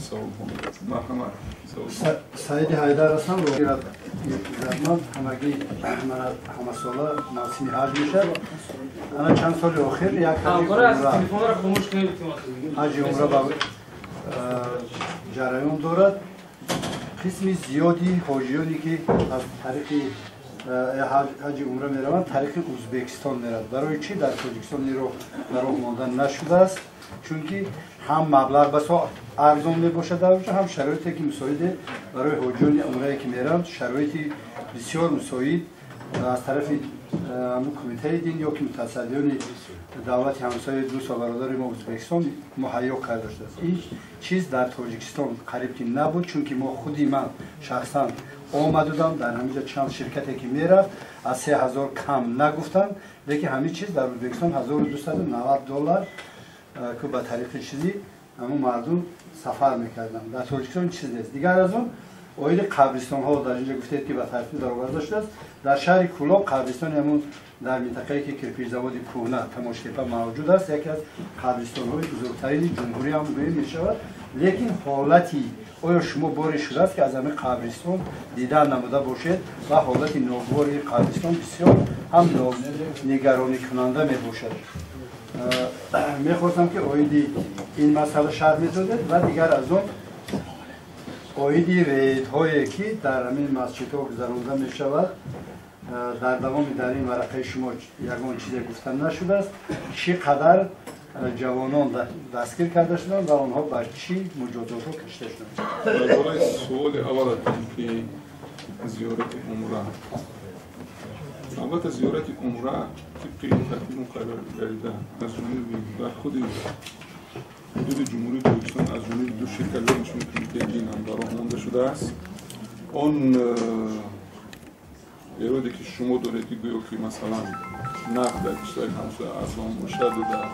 Саволҳо, марҳамат. Саиди Ҳайдар ҳастам. Иззатманд, ҳамагӣ ҳамасола мавсими ҳаҷ мешавад. Ана чанд соли охир як ҳаҷи умра ба ҷараён дорад. Қисми зиёди ҳоҷиёне, ки аз тариқи ҳаҷи умра мераванд, тариқи Ӯзбекистон меравад. Барои чӣ дар Тоҷикистон ин роҳ ба роҳ монда нашудааст? Чунки ҳам маблағ басо арзон мебошад дар онҷо, ҳам шароите, ки мусоиде барои ҳоҷиёни умрае, ки мераванд, шароити бисёр мусоид аз тарафи кумитаи дин ё ки мутасаддиёни давлати ҳамсояи дӯст ва бародари мо, Ӯзбекистон, муҳайё карда шудааст. Ин чиз дар Тоҷикистон қариб ки набуд, чунки мо худи ман шахсан омадудам, дар ҳаминҷо чанд ширкате, ки мерафт, аз 3000 кам нагуфтанд, лекин ҳамин чиз дар Ӯзбекистон 1290 доллар, ки ба тариқи чизи ҳамун мардум сафар мекарданд. Дар Тоҷикистон чиз нест. Дигар аз он, оиди қабристонҳо дар инҷо гуфтед, ки ба тартиб дароварда шудааст. Дар шаҳри Кӯлоб қабристони ҳамун дар минтақае, ки кирпичзаводи кӯҳна, Тамоштепа мавҷуд аст, яке аз қабристонҳои бузургтарини ҷумҳурӣ ҳам гӯем мешавад. Лекин ҳолати оё шумо боре шудааст, ки аз ҳамин қабристон дидан намуда бошед? Ва ҳолати ногувори қабристон бисёр ҳам нигаронӣкунанда мебошад. Мехостам, ки оиди ин масъала шарҳ медодед. Ва дигар аз он, оиди рейдҳое, ки дар ҳамин масҷидҳо гузаронда мешавад, дар давоми дар ин варақаи шумо ягон чизе гуфта нашудааст. Чӣ қадар ҷавонон дастгир карда шуданд ва онҳо ба чӣ муҷозотҳо кашида шуданд? Дар бораи суоли аввалатон, ки зиёрати умра, албатта, зиёрати умра тибқи тартиб муқаррар гардида аз ҷониби дар худи ҳудуди Ҷумҳурии Тоҷикистон аз ҷониби ду ширкат ё инчунин кумитаи дин ҳам ба роҳ монда шудааст. Он эроде, ки шумо доред, ки гӯё ки масалан нарх дар кишвари ҳамсоя арзон бошаду дар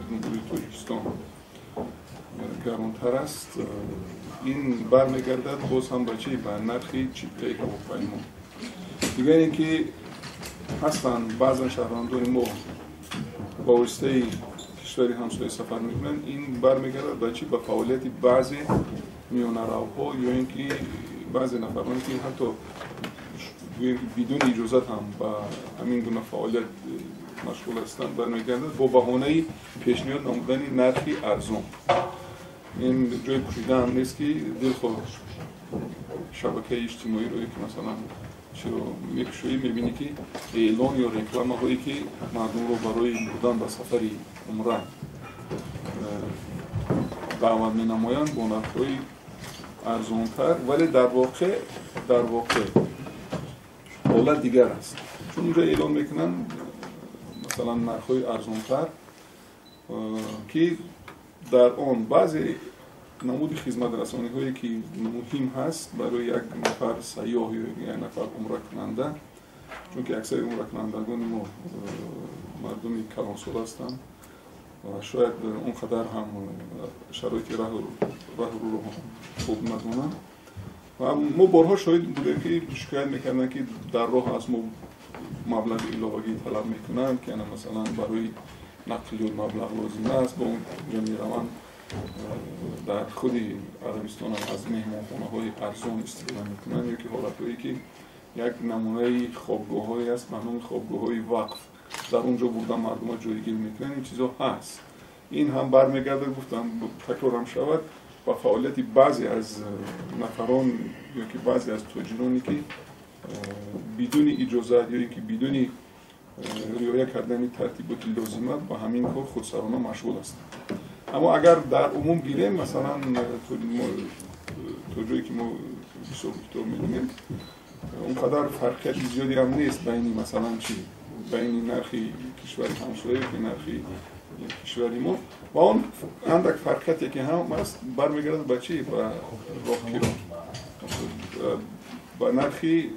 Ҷумҳурии Тоҷикистон гаронтар аст, ин бармегардад боз ҳам ба чи? Ба нархи чиптаи ҳавопаймо. Дигар ин ки ҳастанд баъзан шаҳрвандони мо ба воситаи кишвари ҳамсоя сафар мекунанд, ин бармегардад ба чи? Ба фаъолияти баъзе миёнаравҳо ё ин ки баъзе нафароне, ки ҳатто гӯем бидуни иҷозат ҳам ба ҳамин гуна фаъолият машғул ҳастанд, бармегардад бо баҳонаи пешниҳод намудани нархи арзон. Ин ҷои пӯшида ҳам нест, ки дилхоҳ шабакаи иҷтимоиро ки масалан чиро мекушоӣ, мебинӣ, ки эълон ё рекламаҳое, ки мардумро барои бурдан ба сафари умра даъват менамоянд бо нархҳои арзонтар, вале дар воқеъ ҳолат дигар аст, чун унҷо эълон мекунанд масалан нархҳои арзонтар, ки дар он баъзе намуди хизматрасониҳое, ки муҳим ҳаст барои як нафар сайёҳ ё як нафар умракунанда, чунки аксари умракунандагони мо мардуми калонсол ҳастанд ва шояд он қадар ҳам шароити раҳрӯро хуб надонанд. Ва мо борҳо шоҳид будем, ки шикоят мекарданд, ки дар роҳ аз мо маблағи иловагӣ талаб мекунанд, ки ана масалан барои нақлиёт маблағ лозим аст. Бо онҷо мераванд, дар худи Арабистон ҳам аз меҳмонхонаҳои арзон истифода мекунанд ё ки ҳолатҳое, ки як намунаи хобгоҳҳое аст ба номи хобгоҳҳои вақф, дар он ҷо бурда мардума ҷойгир мекунанд. Ин чизҳо ҳаст. Ин ҳам бармегардад, гуфтам, такрорам шавад, ба фаъолияти баъзе аз нафарон ё ки баъзе аз тоҷироне, ки бидуни иҷозат ё ин ки бидуни риоя кардани тартиботи лозима ба ҳамин кор худсарона машғул ҳастанд. Аммо агар дар умум гирем, масалан, то ҷое ки мо ҳисобу китоб медонем, он қадар фарқияти зиёде ҳам нест байни масалан чи байни нархи кишвари ҳамсоя ки нархи кишвари мо. Ва он андак фарқияте, ки ҳам аст, бармегардад ба чи? Ба роҳкиро, ба нархи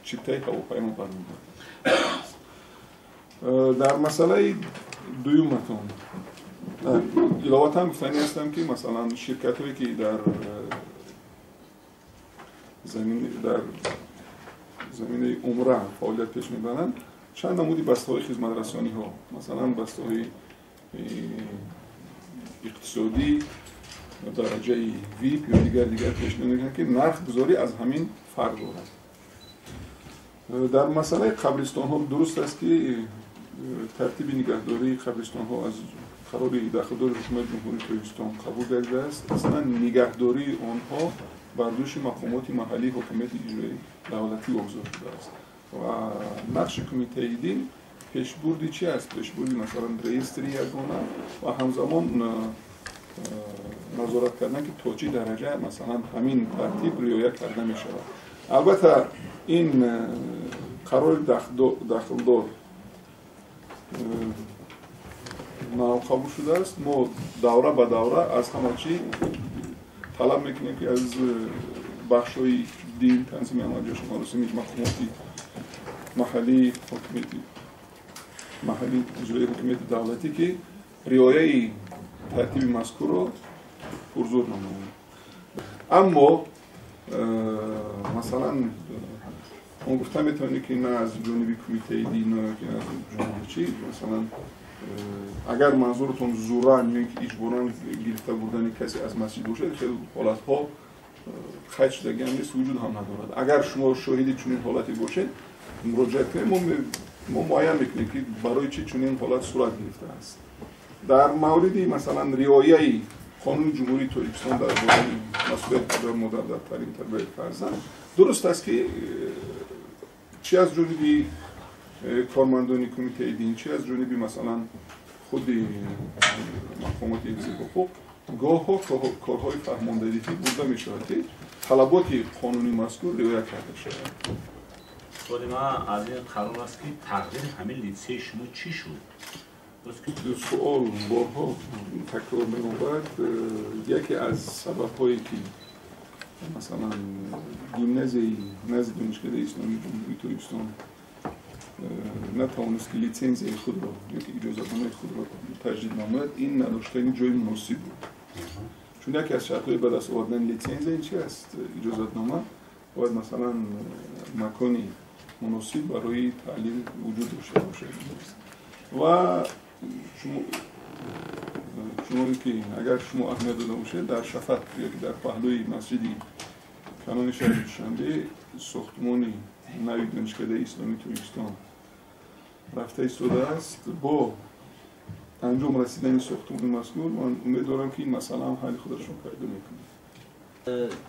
чиптаи ҳавопаймо бармегардад. Дар масъалаи дуюматон иловатан гуфтанӣ ҳастам, ки масалан ширкатҳое, ки дар заминаи умра фаъолият пеш мебаранд, чанд намуди бастаҳои хизматрасониҳо, масалан бастаҳои иқтисодӣ. дараҷаи VIP ё дигар пешниҳод мекунанд, ки нархгузорӣ аз ҳамин фарқ дорад. Дар масъалаи қабристонҳо дуруст аст, ки тартиби нигаҳдории қабристонҳо аз қарори дахлдори ҳукумати Ҷумҳурии Тоҷикистон қабул гардидааст. Аслан нигаҳдории онҳо бар дӯши мақомоти маҳаллии ҳокимияти иҷроии давлатӣ вогузор шудааст ва нақши кумитаи дин пешбурди чи аст? Пешбурди масалан реестри ягона ва ҳамзамон назорат кардан, ки то чӣ дараҷа масалан ҳамин тартиб риоя карда мешавад. Албатта ин қарори дахлдор нав қабул шудааст. Мо давра ба давра аз ҳама чӣ талаб мекунем, ки аз бахшҳои дин, танзими амалиёти маросими мақомоти маҳаллии ҳокимияти маҳаллии иҷроии ҳокимияти давлатӣ, ки риояи тартиби мазкурро пурзур намоянд. Аммо масалан мо гуфта метавонем, ки на аз ҷониби кумитаи дин, на аз ҷониби чӣ, масалан агар манзуртон зӯран ё ки иҷборан гирифта бурдани касе аз масҷид бошад, хеле ҳолатҳо қайд шудагиам нест, вуҷуд ҳам надорад. Агар шумо шоҳиди чунин ҳолате бошед, муроҷиат кунед, мо муайян мекунем, ки барои чӣ чунин ҳолат сурат гирифтааст. Дар мавриди масалан риояи қонуни Ҷумҳурии Тоҷикистон дар бораи масъулияти падару модар дар таълиму тарбияи фарзанд, дуруст аст, ки чӣ аз ҷониби кормандони кумитаи дин, чӣ аз ҷониби масалан худи мақомоти ҳифзи ҳуқуқ гоҳҳо корҳои фаҳмондадиҳӣ бурда мешавад, ки талаботи қонуни мазкур риоя карда шавад. Суоли ман аз ин қарор аст, ки тақдири ҳамин литсеи шумо чӣ шуд? Суол борҳо такрор меёбад. Яке аз сабабҳое, ки масалан гимназияи назди Донишкадаи Исломии Ҷумҳурии Тоҷикистон натавонист, ки литсензияи худро ё ки иҷозатномаи худро таҷдид намояд, ин надоштани ҷои муносиб буд. Чун яке аз шартҳои ба даст овардани литсензия ин чи аст? Иҷозатнома бояд масалан макони муносиб барои таълим вуҷуд дошта бошад. Ва чуноне ки агар шумо аҳамият дода бошед, дар шафат ё ки дар паҳлӯи масҷиди канони шаҳри Душанбе сохтмони нави Донишкадаи Исломии Тоҷикистон рафта истодааст. Бо анҷом расидани сохтмони мазкур ман умед дорам, ки ин масъала ҳам ҳалли худашро пайдо мекунад.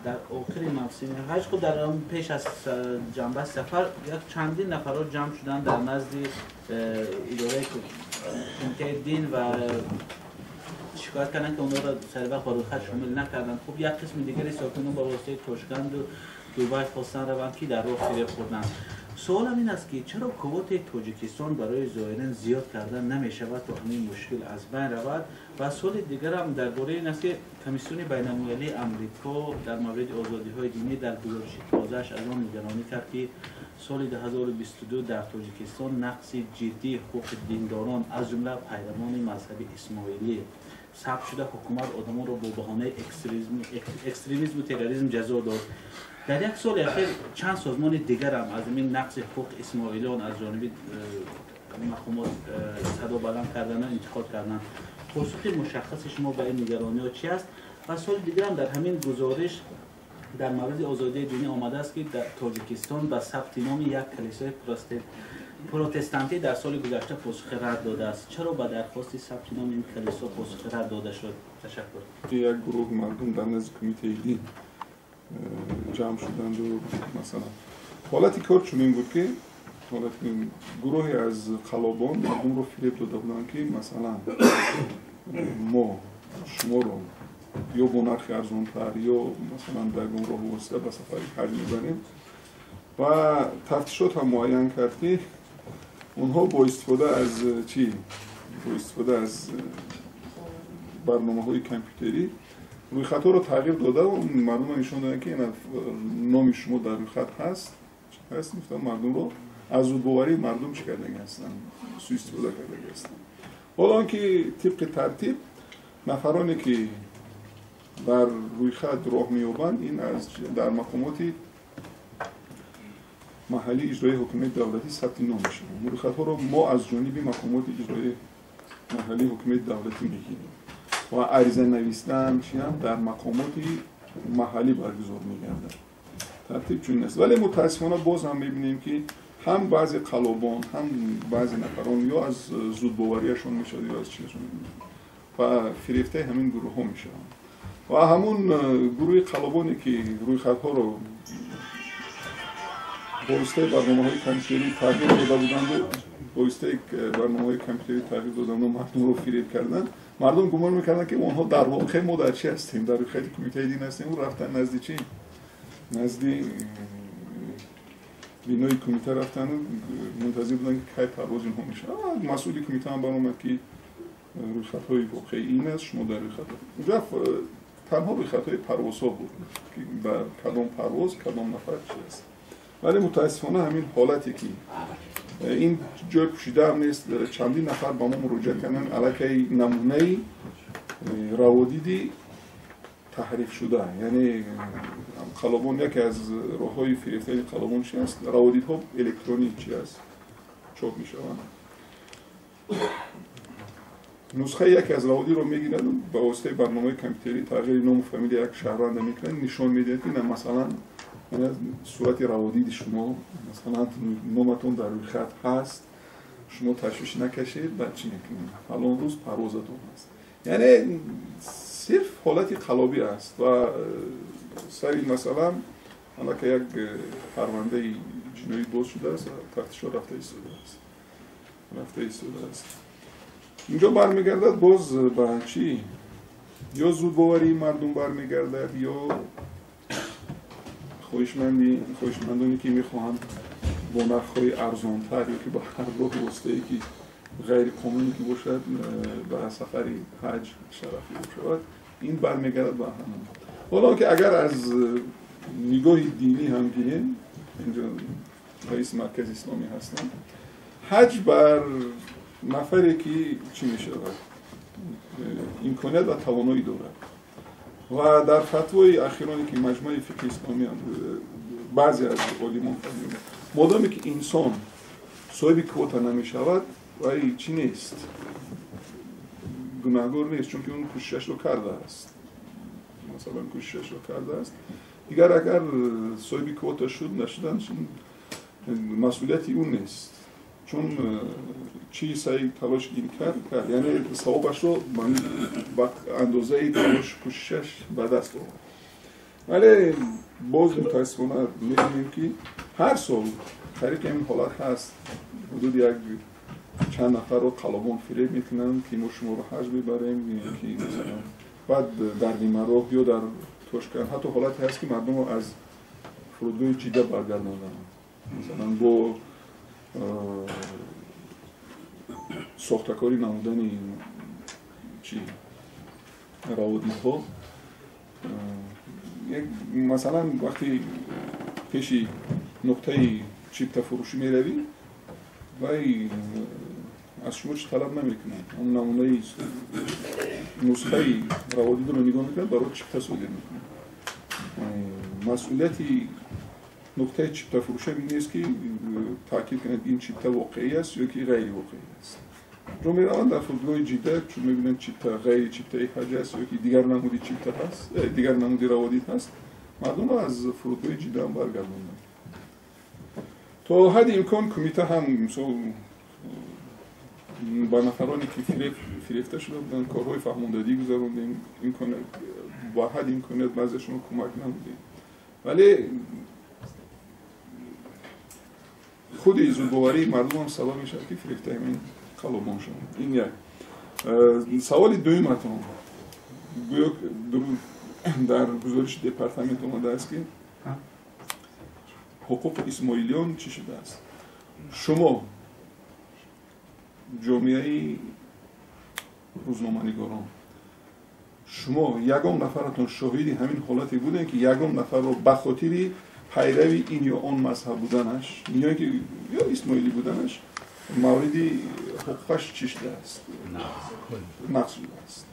Дар охири мавсими ҳаҷ, худ дар пеш аз ҷанбаи сафар, як чандин нафарҳо ҷамъ шуданд дар назди идораи кумитаи дин ва шикоят карданд, ки онҳоро сари вақт ба рӯйхат шомил накарданд. Хуб, як қисми дигари сокинон ба воситаи Тошканду Дубай хостанд раванд, ки дар роҳ фиреб хӯрданд. Суолам ин аст, ки чаро квотаи Тоҷикистон барои зоирин зиёд карда намешавад, то ҳамин мушкил аз байн равад? Ва суоли дигарам дар бораи ин аст, ки Комиссиони байналмилалии Амрико дар мавриди озодиҳои динӣ дар гузориши тозааш аз он нигаронӣ кард, ки соли 2022 дар Тоҷикистон нақси ҷиддии ҳуқуқи диндорон, аз ҷумла пайравони мазҳаби исмоилӣ сабт шуда, ҳукумат одамонро бо баҳонаи экстремизму терроризм ҷазо дод. Дар як соли ахир чанд созмони дигарам аз ин нақси ҳуқуқи исмоилиён аз ҷониби мақомот садо баланд кардану интиқод карданд. Посухи мушаххаси шумо ба ин нигарониҳо чи аст? Ва соли дигарам, дар ҳамин гузориш дар мавриди озодии динӣ омадааст, ки дар Тоҷикистон ба сабти номи як калисои протестантӣ дар соли гузашта посухи рад додааст. Чаро ба дархости сабти номи ин калисо посухи рад дода шуд? Ташаккур. Як гурӯҳи мардум дар назди кумитаи дин ҷамъ шуданду масалан ҳолати кор чунин буд, ки ҳолати гурӯҳе аз қалобон мардумро фиреб дода буданд, ки масалан мо шуморо ё бо нархи арзонтар, ё масалан ба ягон роҳу восита ба сафари ҳаҷ мебарем. Ва тафтишот ҳам муайян кард, ки онҳо бо истифода аз чӣ, бо истифода аз барномаҳои компютерӣ рӯйхатҳоро тағйир дода, мардумро нишон доданд, ки номи шумо дар рӯйхат ҳаст, гуфтанд, мардумро аз зудбоварии мардум чӣ кардаги ҳастанд, суистифода кардаги ҳастанд. Ҳоло он ки тибқи тартиб нафароне, ки дар рӯйхат роҳ меёбанд, ин аз дар мақомоти маҳаллии иҷроии ҳокимияти давлатӣ сабти ном мешаванд. Рӯйхатҳоро мо аз ҷониби мақомоти иҷроии маҳаллии ҳокимияти давлатӣ мегирем. ва ариза навистан чиам дар мақомоти маҳаллӣ баргузор мегардад. Тартиб чунин аст. Вале мутаассифона боз ҳам мебинем, ки ҳам баъзе қалобон, ҳам баъзе нафарон ё аз зудбоварияшон мешавад, ё аз чизашон ва фирефтаи ҳамин гурӯҳҳо мешаванд. Ва ҳамун гурӯҳи қалобоне, ки рӯйхатҳоро бо воситаи барномаҳои компютерӣ тағйир дода буданду, бо воситаи барномаҳои компютерӣ тағйир доданду мардумро фиреб карданд, мардум гумон мекарданд, ки онҳо дар воқеъ мо дар чи ҳастем, дар рӯйхати кумитаи дин ҳастем. Рафтан назди чи? Назди бинои кумита рафтану мунтазир буданд, ки кай парвоз инҳо мешавад. Масъули кумита ҳам баромад, ки рӯйхатҳои воқеӣ ин аст, шумо дар рӯйхат. Унҷа танҳо рӯйхатҳои парвозҳо буд, ки дар кадом парвоз кадом нафар чи аст. Вале мутаассифона ҳамин ҳолате, ки ин ҷой пӯшидаам нест, чандин нафар ба мо муроҷиат карданд, аллакай намунаи раводиди таҳриф шуда. Яъне қалобон, яке аз роҳҳои фирефтани қалобон чи аст? Раводидҳо электронӣ чи аст, чоп мешаванд. Нусхаи яке аз раводидро мегиранд, ба воситаи барномаи компютерӣ тағйири ному фамилия як шаҳрванда мекунанд, нишон медиҳад, ки масалан сурати раводиди шумо, масалан номатон дар рӯйхат ҳаст, шумо ташвиш накашед, баъд чӣ мекунед, фалон рӯз парвозатон ҳаст. Яъне сирф ҳолати қалобӣ аст. Ва сари ин масъала аллакай як парвандаи ҷиноӣ боз шудааст, тафтишот рафта истодааст. Инҷо бармегардад боз ба чӣ? Ё зудбоварии мардум бармегардад, ё хоҳишмандоне, ки мехоҳанд бо нархҳои арзонтар ё ки ба ҳар роҳи воситае, ки ғайриқонунӣ ки бошад, ба сафари ҳаҷ шараф шавад. Ин бармегардад ба ҳамон. Ҳоло ки агар аз нигоҳи динӣ ҳам гирем, инҷо раиси маркази исломӣ ҳастанд, ҳаҷ бар нафаре, ки чӣ мешавад, имконият ва тавоноӣ дорад. Ва дар фатвои ахироне, ки маҷмӯи фиқҳи исломӣ, баъзе аз олимон, модоме ки инсон соҳиби квота намешавад, вай чӣ нест, гунаҳгор нест, чунки он кӯшишашро кардааст, масалан кӯшишашро кардааст. Дигар агар соҳиби квота шуд, нашудан масъулияти ӯ нест, чун чӣ саъй талош ин кард, яъне савобашро ба андозаи талош кӯшишаш ба даст овард. Вале боз мутаассифона мебинем, ки ҳар сол тариқи ҳамин ҳолат ҳаст. Ҳудуди як чанд нафарро қалобон фиреб мекунанд, ки мо шуморо ҳаҷ мебарем, ки масалан баъд дар нимароҳ ё дар Тошканд, ҳатто ҳолате ҳаст, ки мардумро аз фурудгоҳи Ҷида баргардонданд, масалан бо сохтакорӣ намудани чи раводидҳо. Масалан вақте пеши нуқтаи чиптафурӯшӣ меравӣ, вай аз шумо чӣ талаб намекунад, он намунаи нусхаи раводидро нигоҳ мекунад, барои чипта содир мекунад. Масъулияти нуқтаи чиптафурӯшам ин нест, ки таъкид кунад, ин чипта воқеӣ аст ё ки ғайривоқеӣ аст. Ҷо мераванд дар фурудгоҳи Ҷида, чун мебинанд, чипта ғайри чиптаи ҳаҷ аст ё ки дигар намуди чипта ҳаст, дигар намуди раводид ҳаст, мардумро аз фурудгоҳи Ҷида ҳам баргардонданд. То ҳадди имкон кумита ҳам мисол ба нафароне, ки фирефта шуда буданд, корҳои фаҳмондадӣ гузарондем, ба ҳадди имконият баъзеашонро кӯмак намудем. Вале худи зудбоварии мардум ҳам сабаб мешавад, ки фирефтаи ҳамин қалобон шаванд. Ин як саволи. Дуюматон, гӯё дар гузориши департамент омадааст, ки ҳуқуқи исмоилиён чӣ шудааст. Шумо ҷомеаи рӯзноманигорон, шумо ягон нафаратон шоҳиди ҳамин ҳолате будем, ки ягон нафарро ба хотири пайрави ин ё он мазҳаб буданаш ё ки ё исмоилӣ буданаш мавриди ҳуқуқаш чӣ шудааст, нақз шудааст?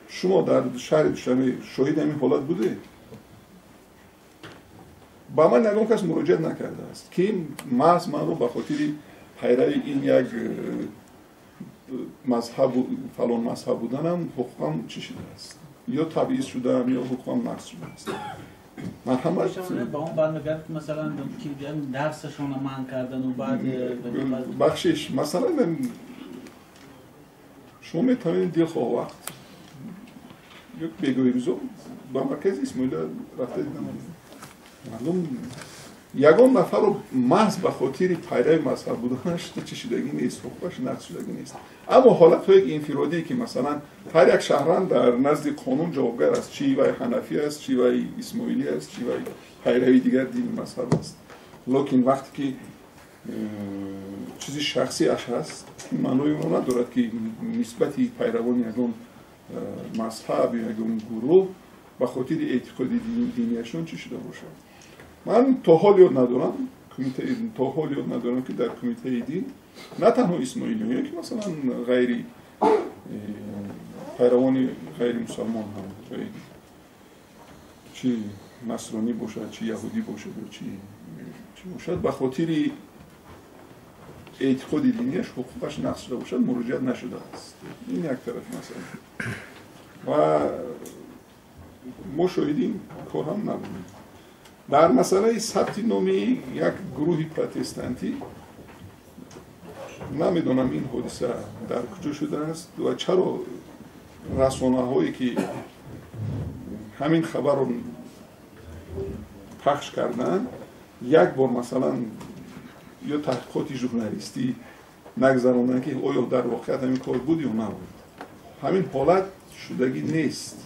Шумо дар шаҳри Душанбе шоҳиди ҳамин ҳолат будед? Ба ман ягон кас муроҷиат накардааст, ки маҳз манро ба хотири пайрави ин як мазҳаб, фалон мазҳаб буданам ҳуқуқам чӣ шудааст, ё табъиз шудаам, ё ҳуқуқам нақс шудааст. Марҳамат. Ба он бармегардад ки масалан ки дарсашонро манъ кардан ва баъд бахшиш, масалан шумо метавонед дилхоҳ вақт ё бегоҳи рӯзо ба маркази Исмоила рафта дидам, мардум ягон нафарро маҳз ба хотири пайрави мазҳаб буданаш чишидагӣ нест, ҳуқуқаш нақс шудагӣ нест. Аммо ҳолатҳои инфиродӣ ки масалан ҳар як шаҳрванд дар назди қонун ҷавобгар аст, чӣ вай ҳанафӣ аст, чӣ вай исмоилӣ аст, чӣ вай пайрави дигар дини мазҳаб аст, лекин вақте ки чизи шахсиаш ҳаст, маънои онро надорад ки нисбати пайравони ягон мазҳаб ё ягон гурӯҳ ба хотири эътиқоди динияшон чӣ шуда бошад. Ман то ҳол ёд надорам, то ҳол ёд надорам ки дар кумитаи дин на танҳо исмоилиён, ки масалан ғайри пайравони ғайри мусалмон ҳам, чӣ насронӣ бошад, чӣ яҳудӣ бошад ё чӣ бошад, ба хотири эътиқоди динияш ҳуқуқаш нақс шуда бошад, муроҷиат нашудааст. Ин як тарафи масъала. Ва мо шоҳиди ин кор ҳам набудем. Дар масъалаи сабти номи як гурӯҳи протестантӣ намедонам ин ҳодиса дар куҷо шудааст ва чаро расонаҳое ки ҳамин хабарро пахш карданд, як бор масалан ё таҳқиқоти журналистӣ нагзаронданд ки оё дар воқеият ҳамин кор буд ё набуд. Ҳамин ҳолат шудагӣ нест.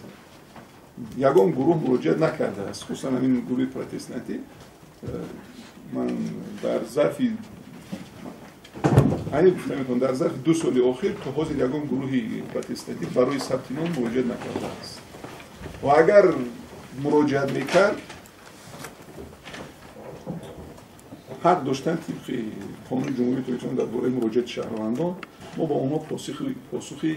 Ягон гурӯҳ муроҷиат накардааст, хусусан ҳамин гурӯҳи протестантӣ. Ман дар зарфи айни гуфта метавонам, дар зарфи 2 соли охир то ҳозир ягон гурӯҳи протестантӣ барои сабти ном муроҷиат накардааст. Ва агар муроҷиат мекард, ҳақ доштан тибқи қонуни Ҷумҳурии Тоҷикистон дар бораи муроҷиати шаҳрвандон, мо ба онҳо посухи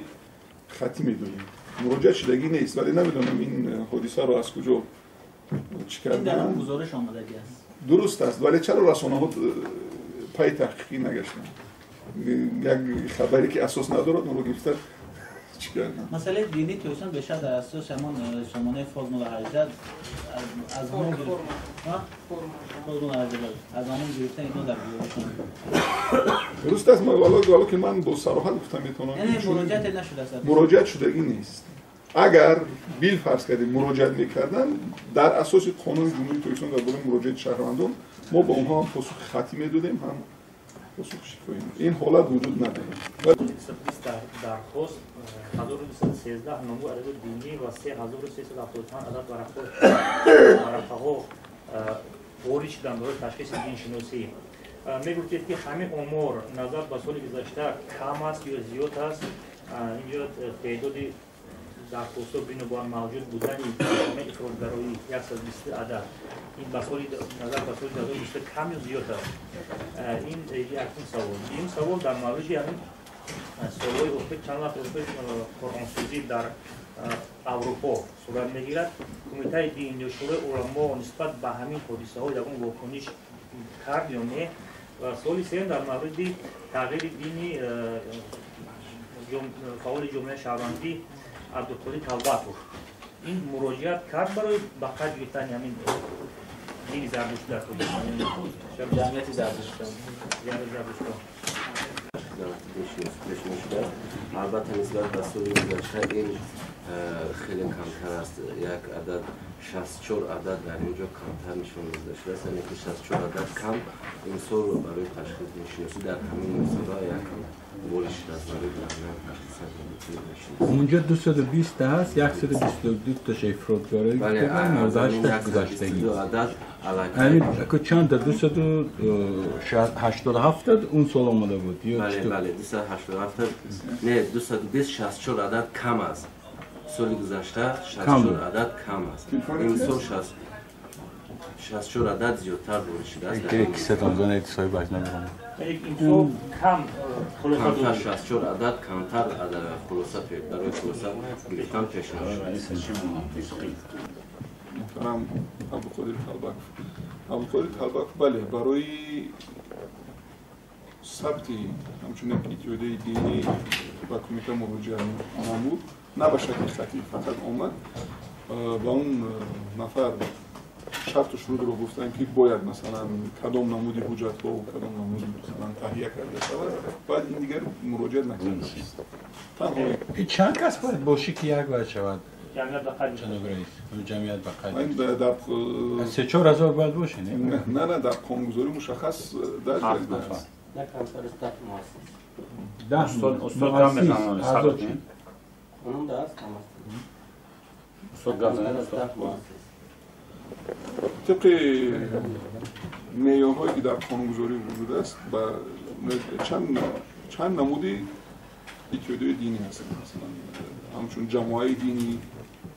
хаттӣ медодем. Муроҷиат шудагӣ нест, вале намедонам ин ҳодисаро аз куҷо чӣ карданд. Гузориш омадагӣ аст. Дуруст аст, вале чаро расонаҳо пайи таҳқиқӣ нагаштанд? Як хабаре ки асос надорад, онро гирифта чӣ карданд? Масъалаи динии Тоҷикистон бештар дар асоси ҳамон сомонаи Формула 18 аз ҳамон Формула 18 аз ҳамон гирифта инҳо дар гузоришон. Дуруст аст, вало ки ман бо сароҳат гуфта метавонам. Яъне муроҷиате нашудааст. Муроҷиат шудагӣ нест. Агар билфарз кардем муроҷиат мекарданд, дар асоси қонуни Ҷумҳурии Тоҷикистон дар бораи муроҷиати шаҳрвандон мо ба онҳо ҳам посухи хаттӣ медодем, ҳам посухи шифоҳӣ. Ин ҳолат вуҷуд надорад. 220 дархост, 1213 номгӯ адади динӣ ва 3375 адад варақаҳо ворид шуданд барои ташхиси диншиносӣ. Мегуфтед ки ҳамин омор назар ба соли гузашта кам аст ё зиёд аст? Инҷо теъдоди дархостҳо бинобар мавҷуд будани ифротгароӣ 120 адад, ин ба соли назар ба соли 2020 кам ё зиёд аст? Ин якум савол. Дуюм савол дар мавриди ҳамин солҳои охир, чанд вақт охир қуръонсӯзӣ дар Аврупо сурат мегирад. Кумитаи дин ё Шӯрои уламо нисбат ба ҳамин ҳодисаҳо ягон вокуниш кард ё не? Ва суоли сеюм дар мавриди тағйири дини фаъоли ҷомеаи шаҳрвандӣ Абдуқодир Талбаков. Ин муроҷиат кард барои ба қайд гирифтани ҳамин дини зардуштӣ дар Тоҷикистон? Ҷамъияти зардуштон. Ҷамъияти зардуштон. Пешниҳод шудааст. Албатта нисбат ба соли гузашта ин хеле камтар аст. Як адад 64 адад дар ин ҷо камтар нишон дода шудааст, яъне ки 64 адад кам имсол барои ташхиси диншиносӣ дар ҳамин мусоҳиба якам ворид шудааст барои ташхиси диншиносӣ. Унҷо 220 та ҳаст, 122 таш ифротгароӣ гуфтан, 98 таш гузаштагӣ. Яъне чанд та 287 та он сол омада буд ё бале, бале, 287 та, не, 220, 64 адад кам аст. Соли гузашта 64 адад кам аст. Имсол 64 адад зиёдтар ворид шудааст. Имсол кам хулоса камтар 64 адад камтар хулоса барои хулоса гирифтан пешниҳод шудааст. Муҳтарам Абдуқодир Талбаков. Абдуқодир Талбаков, бале, барои сабти ҳамчун як иттиҳодияи динӣ ба кумита муроҷиат намуд, на ба шакли хатӣ, фақат омад ва он нафар шарту шурутро гуфтанд, ки бояд масалан кадом намуди ҳуҷҷатҳо кадом намуди масалан таҳия карда шавад, баъд ин дигар муроҷиат накардааст. Танҳо чанд кас бояд бошӣ, ки як бояд шавад? Ҷамъият ба қайд. Ҷаноби раис, ҷамъият ба қайд. Дар 3-4 ҳазор бояд боше, не? Не, дар қонунгузорӣ мушаххас дарҷ гардидааст. На камтар аз 10 муассис. 10 устод гап мезананд. Қонун аст, ҳам аст. Устод гап Камтар занед. аз 10 муассис. Тибқи меъёрҳое, ки дар қонунгузорӣ вуҷуд аст, ба чанд намуди иттиҳодияи динӣ ҳастанд, масалан ҳамчун ҷамоаи динӣ,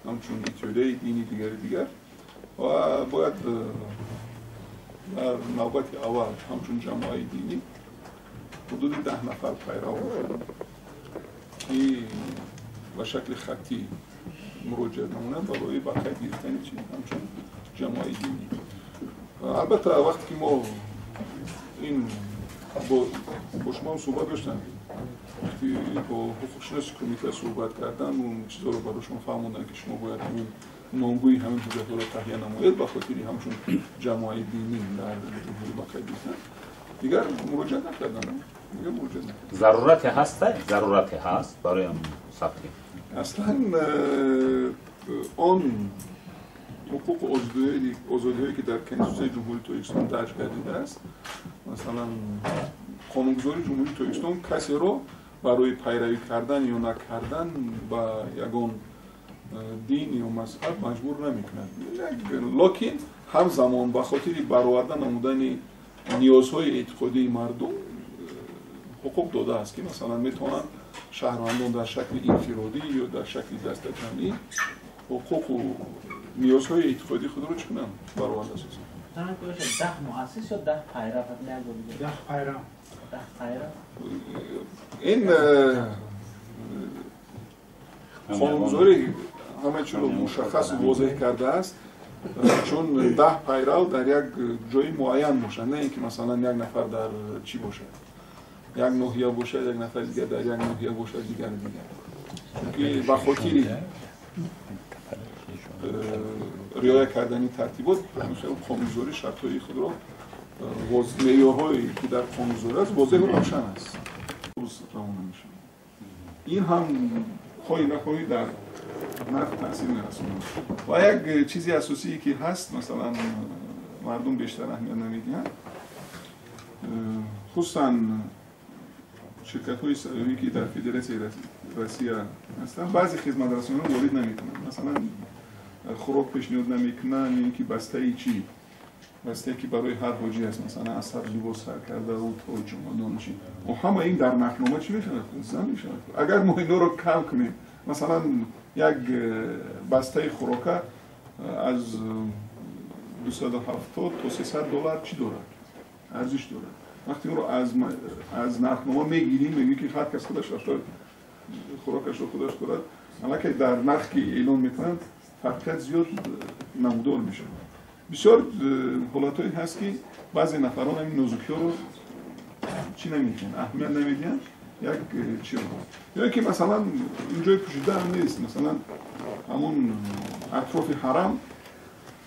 ҳамчун иттиҳодияи динӣ, дигари дигар, ва бояд дар навбати аввал ҳамчун ҷамоаи динӣ ҳудуди 10 нафар пайрав бошанд, ки ба шакли хаттӣ муроҷиат намоянд барои ба қайд гирифтани чи ҳамчун ҷамоаи динӣ. Албатта, вақте ки мо ин бо шумо суҳбат доштам, вақти бо ҳуқуқшиноси кумита суҳбат кардам, он чизоро барои шумо фаҳмондам, ки шумо бояд ҳамин номгӯи ҳамин ҳуҷҷатҳоро таҳия намоед ба хотири ҳамчун ҷамоаи динӣ дар ҷумҳурӣ ба қайд гирифтан. Дигар муроҷиат накардам, дигар муроҷиат накардам. Зарурате ҳаста, зарурате ҳаст барои сабти? Аслан он ҳуқуқу озодиҳое, ки дар Конститутсияи Ҷумҳурии Тоҷикистон дарҷ гардидааст, масалан, қонунгузории Ҷумҳурии Тоҷикистон касеро барои пайравӣ кардан ё накардан ба ягон дин ё мазҳаб маҷбур намекунад. Локин ҳамзамон ба хотири бароварда намудани ниёзҳои эътиқодии мардум ҳуқуқ додааст, ки масалан метавонанд шаҳрвандон дар шакли инфиродӣ ё дар шакли дастаҷамъӣ ҳуқуқу ниёзҳои эътиқодии худро чӣ кунанд, бароварда созанд. 10 муассис ё 10 пайрав? 10 пайрав. 10 пайрав. Ин қонунгузорӣ ҳама чиро мушаххасу возеҳ кардааст, чун 10 пайрав дар як ҷои муайян бошанд, на ин ки масалан як нафар дар чӣ бошад, як ноҳия бошад, як нафари дигар дар як ноҳия бошад, дигару дигар, чунки ба хотири риоя кардани тартибот ҳамин қонунгузорӣ шартҳои худро, меъёрҳое, ки дар қонунгузорӣ аст, возеҳу равшан аст, равона мешавад. Ин ҳам хоҳӣ нахоҳӣ дар нарх таъсир мерасонад. Ва як чизи асосие, ки ҳаст, масалан мардум бештар аҳамият намедиҳанд, хусусан ширкатҳои сайёҳӣ, ки дар Федератсияи Россия ҳастанд, баъзе хизматрасониро ворид намекунанд, масалан хӯрок пешниҳод намекунанд ё ин ки бастаи чӣ, бастае, ки барои ҳар ҳоҷӣ аст, масалан аз сар либос сар кардаву то ҷомадон чӣ, ҳама ин дар нархнома чӣ мешавад, зам мешавад. Агар мо инҳоро кам кунем, масалан як бастаи хӯрока аз 270 то 300 доллар чӣ дорад, арзиш дорад, вақте онро аз нархнома мегирем, мегӯем, ки ҳар кас худаш рафта хӯрокашро худаш хӯрад, аллакай дар нарх, ки эълон мекунанд, фарқият зиёд намудор мешавад. Бисёр ҳолатҳое ҳаст, ки баъзе нафарон ҳамин нозукиҳоро чӣ намедиҳанд, аҳамият намедиҳанд. Як чиро ё ки масалан ин ҷои пӯшида ҳам нест, масалан ҳамон атрофи ҳарам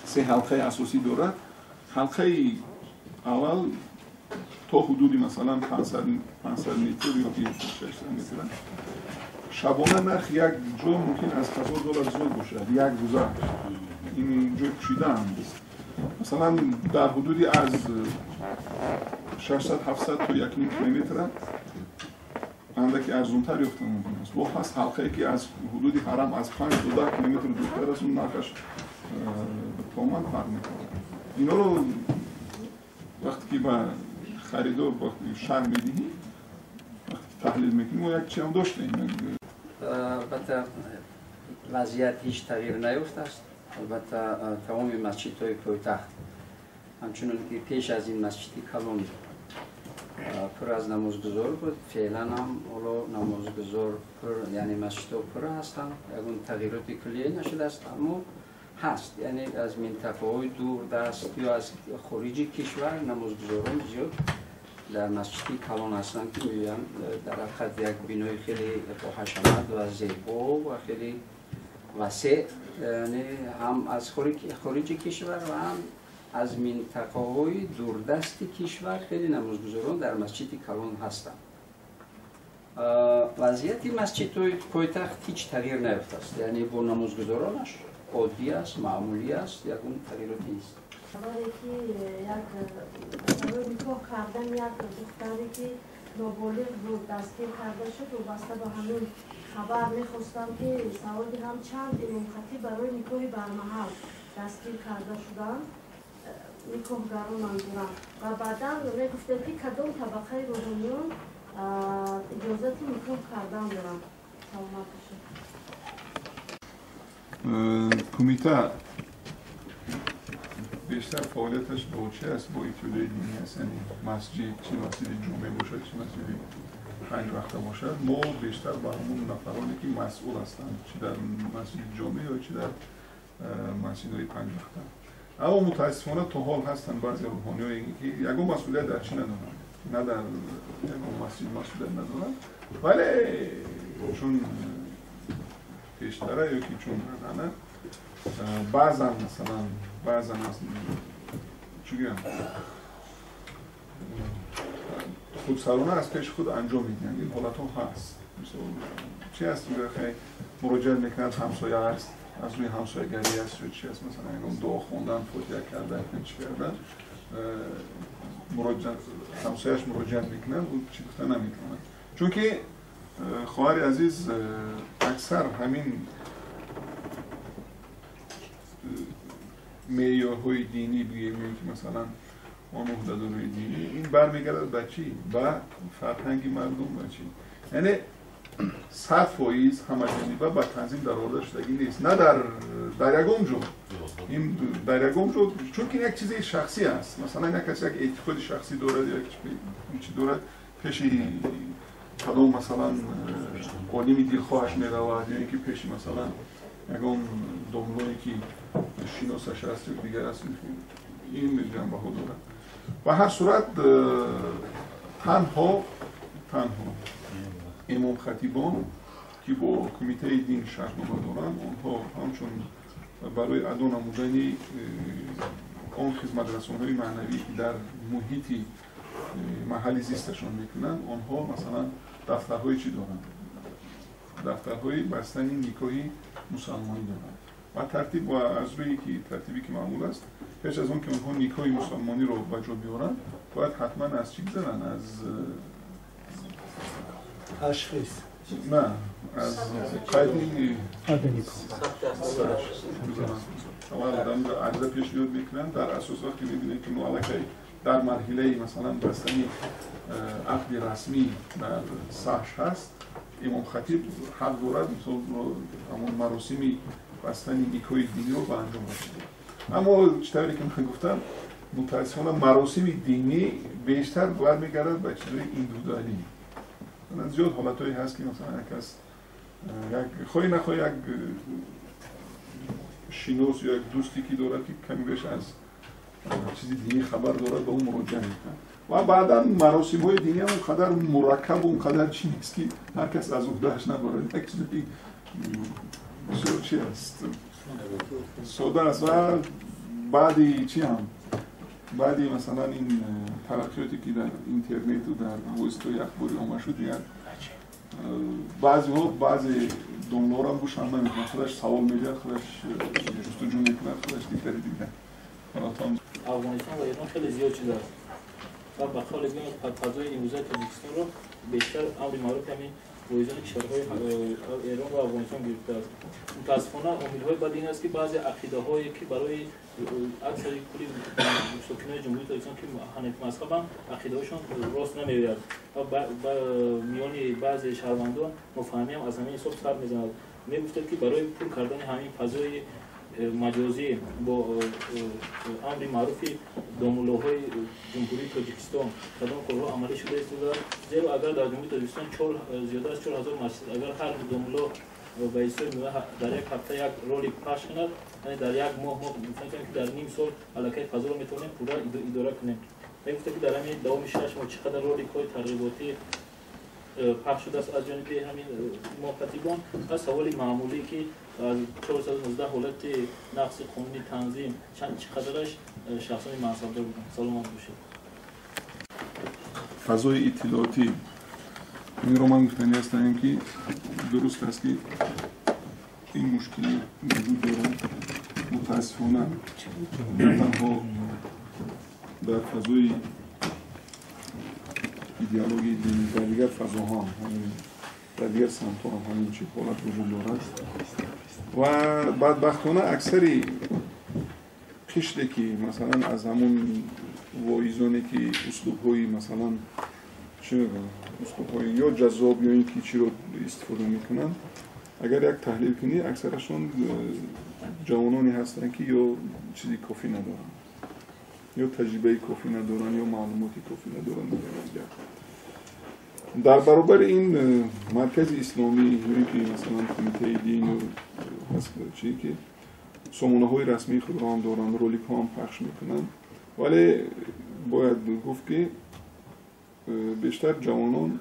се ҳалқаи асосӣ дорад. Ҳалқаи аввал то ҳудуди масалан 500 метр ё ки 600 метр шабона нарх як ҷо мумкин аз 1000 доллар зиёд бошад, як рӯза. Ин ҷои пӯшида ҳам нест. Масалан дар ҳудуди аз 600 700 то 1,5 километра андаки арзонтар ёфта мумкин аст. Бо ҳаст ҳалқае, ки аз ҳудуди ҳарам аз 5 то 10 километр дуртар аст, он нархаш тамоман фарқ мекунад. Инҳоро вақте ки ба харидор шарҳ медиҳӣ, вақте ки таҳлил мекунӣ, мо як чиам доштем. Албатта, вазъият ҳеҷ тағйир наёфтааст. Албатта, тамоми масҷидҳои пойтахт ҳамчунон ки пеш аз ин масҷиди калон пур аз намозгузор буд, феълан ҳам ҳоло намозгузор пур, яъне масҷидҳо пур ҳастанд, ягон тағйироти куллие нашудааст. Аммо ҳаст, яъне аз минтақаҳои дурдаст ё аз хориҷи кишвар намозгузорон зиёд. дар масҷиди калон ҳастанд, ки мегӯянд дар ҳақиқат як бинои хеле боҳашамат ва зебо ва хеле васеъ, яъне ҳам аз хориҷи кишвар ва ҳам аз минтақаҳои дурдасти кишвар хеле намозгузорон дар масҷиди калон ҳастанд. Вазъияти масҷидҳои пойтахт ҳеҷ тағйир наёфтааст, яъне бо намозгузоронаш оддӣ аст, маъмулӣ аст, ягон тағйироте нест. Барое ки як барои никоҳ кардан як духтаре ки ноболиғ буд дастгир карда шуд, вобаста ба ҳамин хабар мехостам ки савол диҳам, чанд имомхатиб барои никоҳи бармаҳал дастгир карда шуданд, никоҳгарон манзурам, ва баъдан мегуфтем ки кадом табақаи рӯҳониён иҷозати никоҳ кардан доранд. Саломат бошед. Кумита бештар фаъолияташ бо чӣ аст? Бо иттиҳодияи динӣ аст, яъне масҷид, чӣ масҷиди ҷумъе бошад, чӣ масҷиди панҷ вақта бошад, мо бештар ба ҳамон нафароне ки масъул ҳастанд, чӣ дар масҷиди ҷомеъ ё чӣ дар масҷидҳои панҷ вақта. Аммо мутаассифона то ҳол ҳастанд баъзе рӯҳониҳое ки ягон масъулият дар чӣ надоранд, на дар ягон масҷид масъулият надоранд, вале чун пештара ё ки чун анъана баъзан масалан баъзан аз чӣ гӯям худсарона аз пеши худ анҷом медиҳанд. Ин ҳолатҳо ҳаст. Мисол чӣ аст? Хай муроҷиат мекунад, ҳамсоя аст, аз рӯи ҳамсоягарӣ аст ё чӣ аст, масалан ягон дуо хондан, фотиҳа кардан, чӣ кардан, ҳамсояш муроҷиат мекунад, ӯ чӣ гуфта наметавонад. Чунки хоҳари азиз, аксар ҳамин меъёрҳои динӣ бигӯем ё ки масалан он уҳдадории динӣ, ин бармегардад ба чӣ? Ба фарҳанги мардум, ба чӣ? Яъне 100% ҳамаҷониба ба танзим дароварда шудагӣ нест, на дар ягон ҷо. Ин дар ягон ҷо, чунки як чизи шахсӣ аст. Масалан як кас як эътиқоди шахсӣ дорад, як чӣ дорад, пеши кадом масалан олими дилхоҳаш меравад, ё ин ки пеши масалан ягон домлое ки шиносаш аст ё дигар аст, ин ҷанбаҳо дорад. Ба ҳар сурат танҳо имомхатибон ки бо кумитаи дин шартнома доранд, онҳо ҳамчун барои адо намудани он хизматрасонҳои маънавӣ ки дар муҳити маҳалли зисташон мекунанд, онҳо масалан дафтарҳои чӣ доранд? Дафтарҳои бастани никоҳи мусалмонӣ доранд ва тартиб ва аз рӯи ки тартибе ки маъмул аст, пеш аз он ки онҳо никоҳи мусалмониро ба ҷо биёранд, бояд ҳатман аз чӣ гузаранд? Аз ташхис, на, аз қайди аввал одамро ариза пешниҳод мекунанд. Дар асос вақте мебинанд ки мо аллакай дар марҳилаи масалан бастани ақди расмӣ дар саҳш ҳаст, имомхатиб ҳақ дорад мисол ҳамон маросими бастани никоҳи диниро ба анҷом расонад. Аммо чӣ тавре ки ман гуфтам, мутаассифона маросими динӣ бештар бармегардад ба чизҳои индивидуалӣ. Зиёд ҳолатҳое ҳаст ки масалан як кас як хоҳӣ нахоҳӣ як шинос ё як дӯсте ки дорад ки каме беш аз чизи динӣ хабар дорад, ба ӯ муроҷиат мекунад ва баъдан маросимҳои динӣ ҳам он қадар мураккабу он қадар чӣ нест ки ҳар кас аз уҳдааш набарад. Як чизи бисёр чи аст, сода аст. Ва баъди чӣ ҳам, баъди масалан ин тараққиёте ки дар интернету дар воситаҳои ахбори омма шуд, дигар баъзеҳо баъзе домлаҳоро гӯш ҳам намекунад, худаш савол медиҳад, худаш ҷустуҷӯ мекунад, худаш дигари дигар. Афғонистон ва Эрон хеле зиёд чиз аст ва ба қавли гӯем фазои имрӯзаи Тоҷикистонро бештар амри маъруф ҳамин воизони кишварҳои Эрон ва Афғонистон гирифтааст. Мутаассифона омилҳои бад ин аст ки баъзе ақидаҳое ки барои аксари кулли сокинони Ҷумҳурии Тоҷикистон ки ҳанафимазҳабанд, ақидаҳошон рост намеояд ва миёни баъзе шаҳрвандон нофаҳмиам аз ҳамин ҳисоб сар мезанад. Мегуфтед ки барои пур кардани ҳамин фазои маҷозӣ бо амри маъруфи домуллоҳои Ҷумҳурии Тоҷикистон кадом корҳо амалӣ шуда истодааст? Зеро агар дар Ҷумҳурии Тоҷикистон зиёда аз 4000 масҷид, агар ҳар домулло ба ҳисоби дар як ҳафта як ролик пахш кунад, яъне дар як моҳ мо метавонем ки дар ним сол аллакай фазоро метавонем пурра идора кунем. Мегуфта ки дар ҳамин давоми 6 моҳ чӣ қадар роликҳои тарғиботӣ пахш шудааст аз ҷониби ҳамин имомхатибон ва саволи маъмулӣ ки аз 419 ҳолати нақси қонуни танзим чӣ қадараш шахсони мансабдор буданд. Саломат бошед. Фазои иттилоотӣ инро ман гуфтанӣ ҳастам ки дуруст аст ки ин мушкилӣ вуҷуд дорад. Мутаассифона на танҳо дар фазои идеологияи динӣ, дар дигар фазоҳо ҳам, дар дигар самтҳо ҳам ҳамин чиз ҳолат вуҷуд дорад ва бадбахтона аксари қишре ки масалан аз ҳамон воизоне ки услубҳои масалан чӣ мегӯям услубҳои ё ҷаззоб ё ин ки чиро истифода мекунанд, агар як таҳлил кунӣ аксарашон ҷавононе ҳастанд ки ё чизи кофӣ надоранд, ё таҷрибаи кофӣ надоранд, ё маълумоти кофӣ надоранд. Дар баробари ин маркази исломӣ ё ин ки масалан кумитаи дин ҳаст чӣ ки сомонаҳои расмии худро ҳам доранд, роликҳо ҳам пахш мекунанд, вале бояд гуфт ки бештар ҷавонон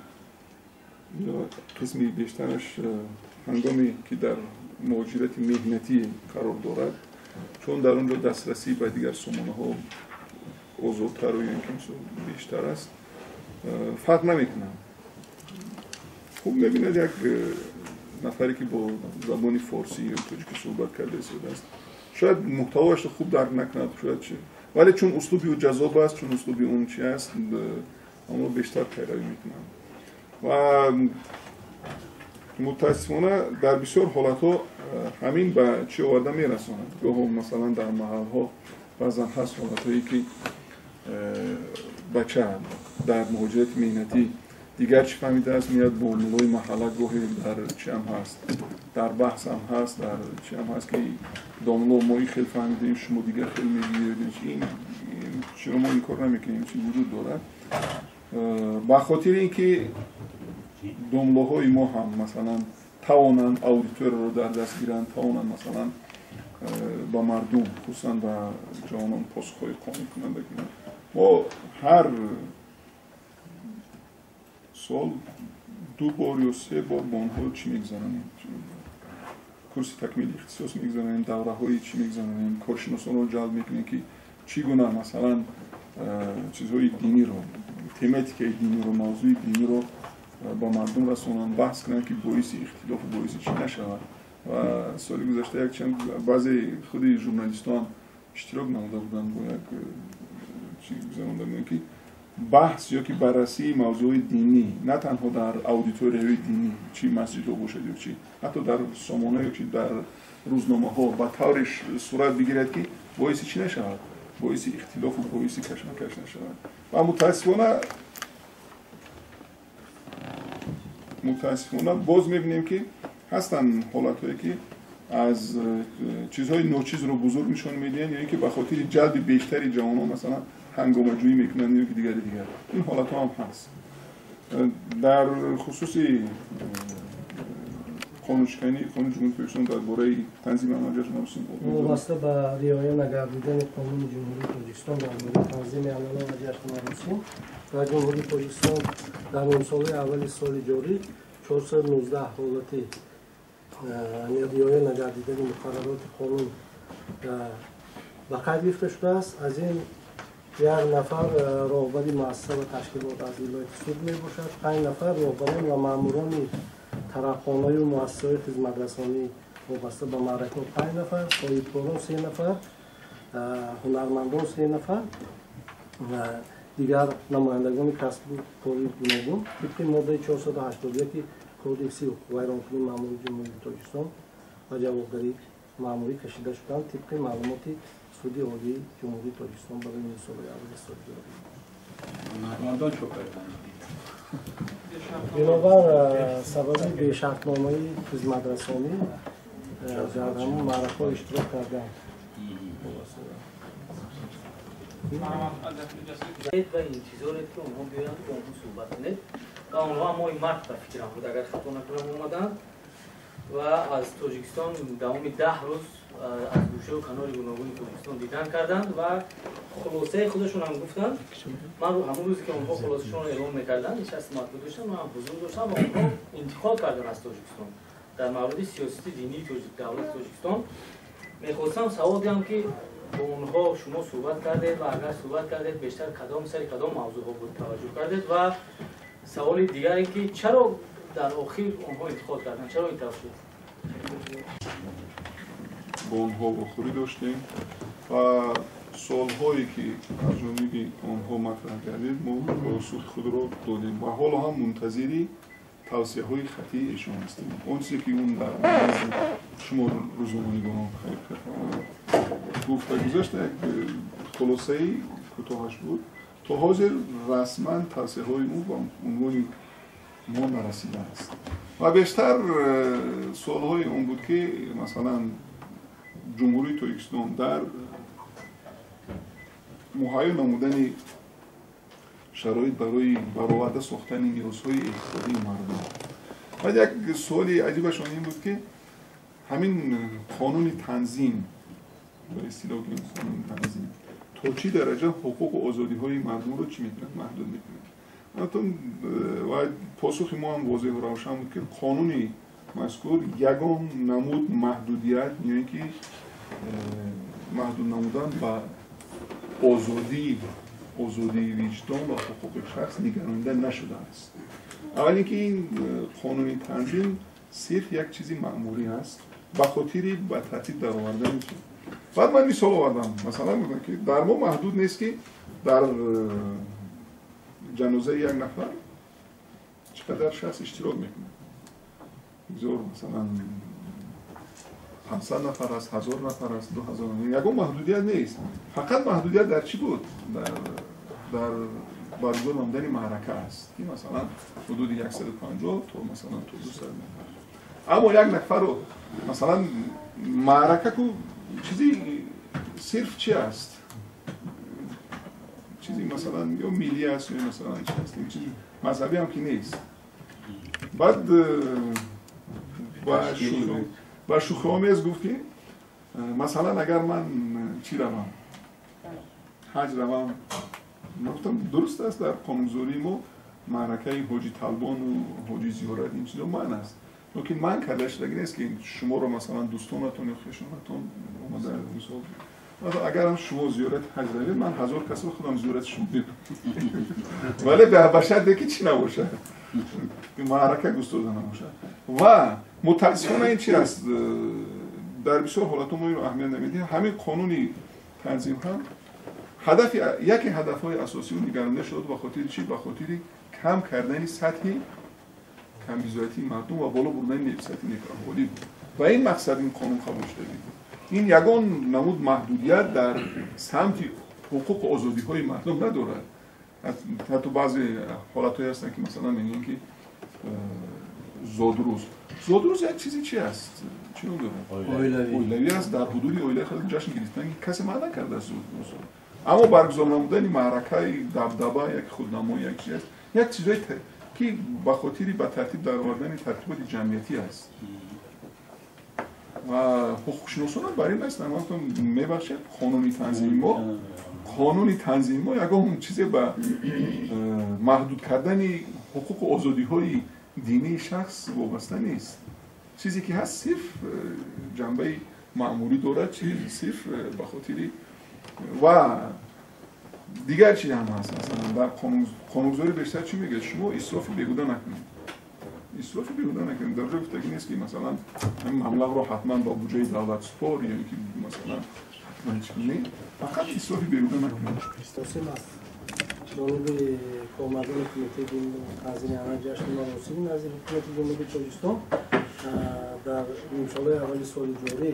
ё қисми бештараш ҳангоме ки дар муҳоҷирати меҳнатӣ қарор дорад, чун дар он ҷо дастрасӣ ба дигар сомонаҳо озодтару ё ин ки бештар аст, фарқ намекунанд. Хуб мебинад як нафаре ки бо забони форсӣ ё тоҷикӣ суҳбат карда истодааст, шояд муҳтавояшро хуб дарк накунад, шояд чи, вале чун услуби ӯ ҷаззоб аст, чун услуби он чи аст, онро бештар пайравӣ мекунанд. Ва мутаассифона дар бисёр ҳолатҳо ҳамин ба чӣ оварда мерасонад. Гоҳо масалан дар маҳалҳо баъзан ҳаст ҳолатҳое ки бача дар муҳоҷирати меҳнатӣ дигар чӣ фаҳмидааст, меяд бо муллои маҳалла, гоҳе дар чиам ҳаст, дар баҳсам ҳаст, дар чиам ҳаст ки домло мо ин хел фаҳмидем, шумо дигар хел мегӯед, ин чиро мо инкор намекунем, чи вуҷуд дорад. Ба хотири ин ки домлоҳои мо ҳам масалан тавонанд аудиторияро дар даст гиранд, тавонанд масалан ба мардум, хусусан ба ҷавонон посухҳои қонеъкунанда кунанд, мо ҳар сол 2 бор ё 3 бор бо онҳо чӣ мегузаронем? Курси такмили ихтисос мегузаронем, давраҳои чӣ мегузаронем, коршиносонро ҷалб мекунем ки чӣ гуна масалан чизҳои диниро, тематикаи диниро, мавзӯи диниро ба мардум расонанд, баҳс кунанд ки боиси ихтилофу боиси чӣ нашавад. Ва соли гузашта якчанд баъзе худи журналистҳо ҳам иштирок намуда буданд бо як чӣ гузаронда буданд ки баҳс ё ки баррасии мавзӯи динӣ на танҳо дар аудиторияҳои динӣ, чӣ масҷидҳо бошад ё чӣ, ҳатто дар сомона ё чи дар рӯзномаҳо ба тавре сурат бигирад ки боиси чӣ нашавад, боиси ихтилофу боиси кашмакаш нашавад. Ва мутаассифона боз мебинем ки ҳастанд ҳолатҳое ки аз чизҳои ночизро бузург нишон медиҳанд ё ин ки ба хотири ҷалби бештари ҷавонон масалан ҳангомаҷӯӣ мекунанд ё ки дигари дигар. Ин ҳолатҳо ҳам ҳаст. Дар хусуси қонуншикании Қонуни Ҷумҳурии Тоҷикистон дар бораи танзими амали ҷашну маросим вобаста ба риоя нагардидани Қонуни Ҷумҳурии Тоҷикистон дар бораи танзими амали ҷашну маросим дар Ҷумҳурии Тоҷикистон дар нимсолаи аввали соли ҷорӣ 419 ҳолати риоя нагардидани муқаррароти қонун ба қайд гирифта шудааст. Аз ин як нафар роҳбари муассиса ва ташкилот аз вилояти Суғд мебошад, 5 нафар роҳбарон ва маъмурони тарабхонаю муассисаҳои хизматрасонӣ вобаста ба маъракаҳо 5 нафар, соҳибкорон 3 нафар, ҳунармандон 3 нафар ва дигар намояндагони касбу кори гуногун тибқи моддаи 481 кодекси ҳуқуқвайронкунии маъмурии Ҷумҳурии Тоҷикистон ва ҷавобгарии маъмурӣ кашида шуданд тибқи маълумоти Суди Олии Ҷумҳурии Тоҷикистон барои нимсолаи аввали соли ҷорӣ. Ҳунармандон чӣ карданд? Бинобар сабаби бешартномаи хизматрасонӣ дар ҳамон маъракаҳо иштирок карданд. Ва интизоред ки онҳо биёянд бо онҳо суҳбат кунед ва онҳо моҳи март ба фикрам буд, агар хато накунам, омаданд ва аз Тоҷикистон давоми 10 рӯз аз гӯшаву канори гуногуни Тоҷикистон дидан карданд ва хулосаи худашон ҳам гуфтанд. Ман ҳамон рӯзе ки онҳо хулосашонро эълон мекарданд, нишасти матбуот доштам, ман ҳам ҳузур доштам ва онҳо интиқод карданд аз Тоҷикистон дар мавриди сиёсати динии давлати Тоҷикистон. Мехостам савол диҳам ки бо онҳо шумо суҳбат кардед ва агар суҳбат кардед бештар кадом сари кадом мавзӯъҳо буд таваҷҷӯҳ кардед ва саволи дигаре ки чаро дар охир онҳо интиқод карданд, чаро ин тавр шуд? Бо онҳо вохӯрӣ доштем ва суолҳое ки аз ҷониби онҳо матраҳ гардид мо посухи худро додем ва ҳоло ҳам мунтазири тавсияҳои хаттии эшон ҳастем. Он чизе ки он дар назди шумо рӯзноманигорон гуфта гузашт як хулосаи кӯтоҳаш буд. То ҳозир расман тавсияҳои ӯ ба унвони мо нарасидааст ва бештар суолҳои он буд ки масалан Ҷумҳурии Тоҷикистон дар муҳайё намудани шароит барои бароварда сохтани ниёзҳои эътиқодии мардум. Баъд як суоли аҷибашон ин буд ки ҳамин қонуни танзим, ба истилоҳ гӯем қонуни танзим, то чӣ дараҷа ҳуқуқу озодиҳои мардумро чӣ мекунад, маҳдуд мекунад. Ва посухи мо ҳам возеҳу равшан буд ки қонуни мазкур ягон намуд маҳдудият ё ин ки маҳдуд намудан ба озодии виҷдон ва ҳуқуқи шахс нигаронида нашудааст. Аввал ин ки ин қонуни танзим сирф як чизи маъмурӣ аст ба хотири ба тартиб даровардани. Баъд ман мисол овардам, масалан гуфтам ки дар мо маҳдуд нест ки дар ҷанозаи як нафар чӣ қадар шахс иштирок мекунад. Бигзор масалан 500 нафар аст, 1000 нафар аст, 2000, ягон маҳдудият нест. Фақат маҳдудият дар чӣ буд? Дар баргузор намудани маърака аст ки масалан ҳудуди 150 то масалан то 200 нафар. Аммо як нафарро масалан маърака ку чизи сирф чи аст? Чизи масалан ё миллӣ аст ё масалан чи аст, чизи мазҳабӣ ҳам ки нест. Баъд ба шӯхиомез гуфт ки масалан агар ман чӣ равам, ҳаҷ равам, ман гуфтам дуруст аст, дар қонунгузории мо маъракаи ҳоҷи талбону ҳоҷи зиёрат ин чизо манъ аст, лекин манъ карда шудагӣ нест ки шуморо масалан дӯстонатон ё хешонатон омада мисол агарам шумо зиёрати ҳаҷ равед, ман 1000 касро худам зиёрати шумо мекунам, вале ба шарте ки чӣ набошад, маърака густурда набошад. Ва мутаассифона ин чи аст, дар бисёр ҳолатҳо мо инро аҳамият намедиҳем. Ҳамин қонуни танзим ҳам ҳадафи яке ҳадафҳои асосии ӯ нигаронда шуд ба хотири чӣ? Ба хотири кам кардани сатҳи камбизоатии мардум ва боло бурдани сатҳи некаҳолӣ буд. Ва ин мақсад ин қонун қабул шуда буд. Ин ягон намуд маҳдудият дар самти ҳуқуқу озодиҳои мардум надорад. Ҳатто баъзе ҳолатҳое ҳастанд ки масалан мегӯянд ки зодрӯз як чизи чи аст? Чӣ ном дорад? Оилавӣ аст. Дар ҳудуди оилаи худ ҷашн гирифтан касе манъ накардааст зодрӯзро. Аммо баргузор намудани маъракаи дабдаба як худнамоӣ як чиз аст, як чизое ки ба хотири ба тартиб даровардани тартиботи ҷамъиятӣ аст. Ва ҳуқуқшиносонам бар ин ҳастанд. Ман гуфтам мебахшед, қонуни танзими мо ягон чизе ба маҳдуд кардани ҳуқуқу озодиҳои динии шахс вобаста нест. Чизе ки ҳаст сирф ҷанбаи маъмурӣ дорад, сирф ба хотири ва дигар чиз ҳам ҳаст. Масалан дар қонунгузорӣ бештар чӣ мегӯяд? Шумо исрофи беҳуда накунед, исрофи беҳуда накунед. Дар ҷой гуфтагӣ нест ки масалан ҳамин маблағро ҳатман ба буҷаи давлат супор ё ки масалан ҳатман чӣ не, фақат исрофи беҳуда накунед. Ҷониби кормандони Кумитаи танзими анъана ҷашни маросими назди Ҳукумати Ҷумҳурии Тоҷикистон дар нимсолаи аввали соли ҷорӣ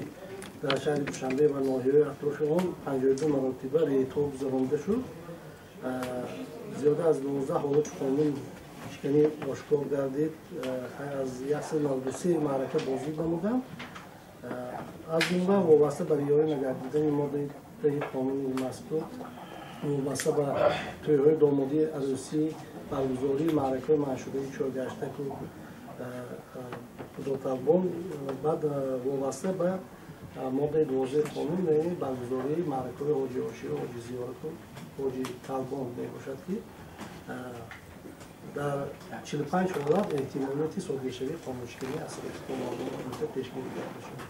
дар шаҳри Душанбе ва ноҳияҳои атрофи он 52 маротиба рейдҳо гузаронида шуд. Зиёда аз 12 ҳолати қонуншиканӣ ошкор гардид. Аз 193 маърака боздид намуданд. Аз ҷумла вобаста ба риоя нагардидани моддаи 10 қонуни мазкур вобаста ба тӯйҳои домодӣ, арӯсӣ, баргузории маъракаҳои манъшудаи чоргаштаку худоталбон, баъд вобаста ба Моддаи 12 қонун баргузории маъракаҳои ҳоҷи оширо, ҳоҷи зиёрату ҳоҷи талбон мебошад, ки дар 45 ҳолат эҳтимолияти содиршавии қонуншиканӣ аз тарафи кормандони пешгирӣ карда шуд.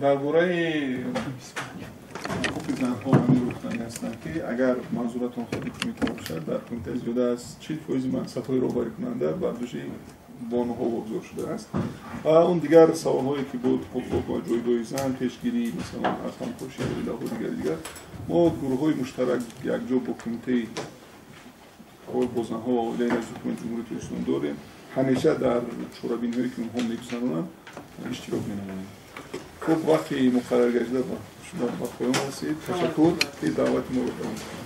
Дар бораи ҳуқуқи занҳо ҳамин гуфтанӣ ҳастанд, ки агар манзуратон худи кумита бошад, дар кумита зиёда аз 40% мансабҳои роҳбарикунанда бар дӯши бонуҳо вогузор шудааст. Ва он дигар саволҳое ки буд, ҳуқуқ ва ҷойгоҳи зан, пешгирӣ масалан аз ҳамкошии оилаҳо, дигар мо гурӯҳҳои муштарак якҷо бо кумитаи кор бо занҳо ва оилаи назди ҳукумати Ҷумҳурии Тоҷикистон дорем. Ҳамеша дар чорабиниҳое ки онҳо мегузаронанд иштирок менамоем. Хуб, вақти муқаррар гардида ба шумо ба поён расид. Ташаккур, ки даъвати моро қабул кардед.